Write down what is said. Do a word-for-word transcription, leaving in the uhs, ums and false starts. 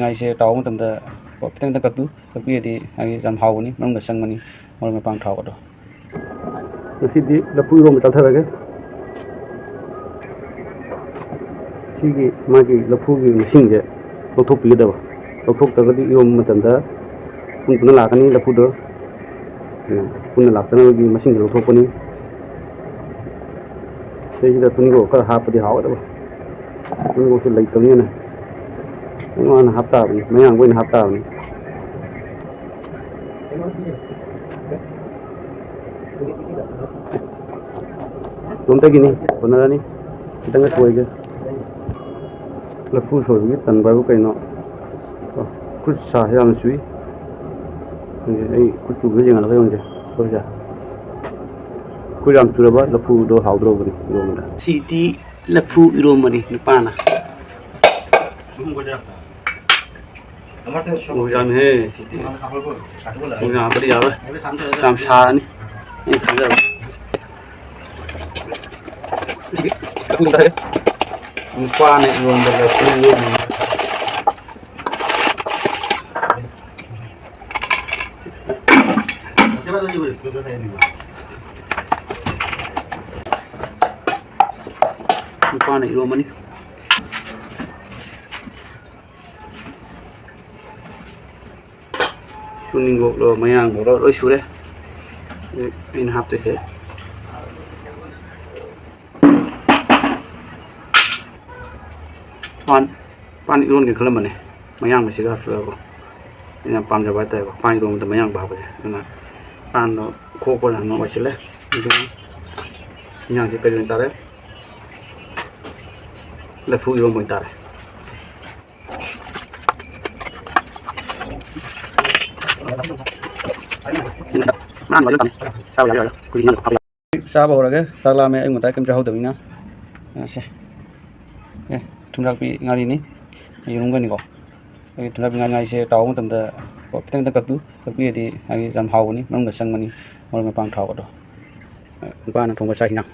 ꯉꯥꯏꯁꯦ ꯇꯥꯎꯕ ꯃꯇꯝꯗ ꯀꯣ, ꯈꯤꯇꯪ ꯈꯤꯇꯪ ꯀꯛꯄꯤꯌꯨ꯫ ꯀꯛꯄꯤꯔꯗꯤ ꯍꯥꯏꯗꯤ ꯌꯥꯝ ꯍꯥꯎꯕꯅꯤ, ꯃꯅꯨꯡꯗ ꯆꯪꯕꯅꯤ ꯃꯔꯣꯏ ꯃꯄꯥꯡ ꯊꯥꯎꯒꯗꯣ꯫ ꯉꯁꯤꯗꯤ ꯂꯐꯨ ꯏꯔꯣꯝꯕ ꯆꯥꯊꯔꯒꯦ꯫ ꯁꯤꯒꯤ ꯃꯥꯒꯤ ꯂꯐꯨꯒꯤ ꯃꯁꯤꯡꯁꯦ ꯂꯧꯊꯣꯛꯄꯤꯒꯗꯕ꯫ ꯂꯧꯊꯣꯛꯇ꯭ꯔꯒꯗꯤ ꯏꯔꯣꯝꯕ ꯃꯇꯝꯗ ꯄꯨꯟ ꯄꯨꯟꯅ ꯂꯥꯛꯀꯅꯤ ꯂꯐꯨꯗꯣ꯫ ꯄꯨꯟꯅ ꯂꯥꯛꯇꯅꯕꯒꯤ ꯃꯁꯤꯡꯁꯦ ꯂꯧꯊꯣꯛꯄꯅꯤ꯫ ꯁꯤꯗꯩꯁꯤꯗ ꯇꯨꯅꯤꯡꯈꯣꯛ ꯈꯔ ꯍꯥꯞꯄꯗꯤ ꯍꯥꯎꯒꯗꯕ꯫ ꯇꯨꯅꯤꯡꯈꯣꯛꯁꯨ ꯂꯩꯇꯕꯅꯤꯅ ꯇꯣꯉꯥꯟꯅ ꯍꯥꯞꯇꯥꯕꯅꯤ, ꯃꯌꯥꯡꯕ ꯑꯣꯏꯅ ꯍꯥꯞꯇꯥꯕꯅꯤ꯫ ꯏꯇꯣꯝꯇꯒꯤꯅꯤ, ꯀꯣꯟꯅꯔꯅꯤ꯫ ꯈꯤꯇꯪꯒ ꯁꯣꯏꯒꯦ꯫ ꯂꯐꯨ ꯁꯣꯏꯕꯒꯤ ꯇꯟꯕ ꯍꯥꯏꯕꯨ ꯀꯩꯅꯣ? ꯈꯨꯠ ꯁꯥꯁꯦ ꯌꯥꯝꯅ ꯆꯨꯏ꯫ ꯈꯪꯗꯦ, ꯑꯩ ꯈꯨꯠ ꯆꯨꯕꯗ ꯌꯦꯡꯍꯜꯂꯒ ꯌꯦꯡꯁꯦ꯫ ꯁꯣꯏꯁꯦ꯫ ꯈꯨꯠ ꯌꯥꯝ ꯆꯨꯔꯕ ꯂꯐꯨꯗꯣ ꯍꯥꯎꯗ꯭ꯔꯕꯅꯤ ꯏꯔꯣꯟꯕꯗ꯫ ꯁꯤꯗꯤ ꯂꯐꯨ ꯏꯔꯣꯝꯕꯅꯤ ꯅꯨꯄꯥꯅ꯫ ꯃꯣꯔꯣꯛ ꯌꯥꯝꯃꯤꯍꯦ ꯁꯤꯗꯤ꯫ ꯃꯣꯔꯣꯛ ꯌꯥꯝ ꯍꯥꯞꯄꯗꯤ ꯌꯥꯔꯣꯏ꯫ ꯌꯥꯝ ꯁꯥꯔꯅꯤ꯫ ꯑꯩ ꯈꯪꯖꯕ꯫ ꯅꯨꯄꯥꯅ ꯏꯔꯣꯟꯕ ꯂꯐꯨ ꯏꯔꯣꯟꯕ꯫ ꯅꯨꯄꯥꯅ ꯏꯔꯣꯝꯕꯅꯤ꯫ ꯇꯨꯅꯤꯡꯈꯣꯛꯂꯣ, ꯃꯌꯥꯡꯕꯔꯣ, ꯂꯣꯏ ꯁꯨꯔꯦ꯫ ꯑꯩꯅ ꯍꯥꯞꯇꯣꯏꯁꯦ ꯄꯥꯟ, ꯄꯥꯟ ꯏꯔꯣꯟꯒꯦ ꯈꯜꯂꯝꯕꯅꯦ, ꯃꯌꯥꯡꯕꯁꯤꯒ ꯍꯥꯞꯆꯤꯜꯂꯒꯀꯣ꯫ ꯑꯩꯅ ꯌꯥꯝ ꯄꯥꯝꯖꯕ ꯍꯥꯏꯇꯥꯔꯦꯀꯣ, ꯄꯥꯟ ꯏꯔꯣꯟꯕꯗ ꯃꯌꯥꯡꯕ ꯍꯥꯞꯄꯁꯦ꯫ ꯑꯗꯨꯅ ꯄꯥꯟꯗꯣ ꯈꯣꯛꯄꯅ ꯍꯥꯟꯅ ꯑꯣꯏꯁꯤꯜꯂꯦ꯫ ꯑꯗꯨꯒ ꯏꯟꯖꯥꯡꯁꯦ ꯀꯔꯤ ꯑꯣꯏꯅ ꯇꯥꯔꯦ? ꯂꯐꯨ ꯏꯔꯣꯟꯕ ꯑꯣꯏꯅ ꯇꯥꯔꯦ꯫ ꯆꯥꯕ ꯍꯧꯔꯒꯦ꯫ ꯆꯥꯛ ꯂꯥꯝꯃꯦ, ꯑꯌꯨꯛ ꯉꯟꯇꯥ ꯀꯩꯝ ꯆꯥꯍꯧꯗꯕꯅꯤꯅ꯫ ꯑꯁꯦ꯫ ꯑꯦ, ꯊꯨꯝꯖꯥꯛꯄꯤ ꯉꯥꯔꯤꯅꯤ, ꯌꯦꯔꯨꯝꯒꯅꯤꯀꯣ꯫ ꯑꯩ ꯊꯨꯝꯖꯥꯛꯄꯤ ꯉꯥꯔꯤ, ꯉꯥꯔꯤꯁꯦ ꯇꯥꯎꯕ ꯃꯇꯝꯗ ꯀꯣ, ꯈꯤꯇꯪ ꯈꯤꯇꯪ ꯀꯛꯄꯤꯌꯨ꯫ ꯀꯛꯄꯤꯔꯗꯤ ꯍꯥꯏꯗꯤ ꯌꯥꯝ ꯍꯥꯎꯕꯅꯤ, ꯃꯅꯨꯡꯗ ꯆꯪꯕꯅꯤ ꯃꯔꯣꯏ ꯃꯄꯥꯡ ꯊꯥꯎꯒꯗꯣ꯫ ꯅꯨꯄꯥꯅ ꯊꯣꯡꯕ ꯆꯥꯛ ꯍꯤꯟꯖꯥꯡ꯫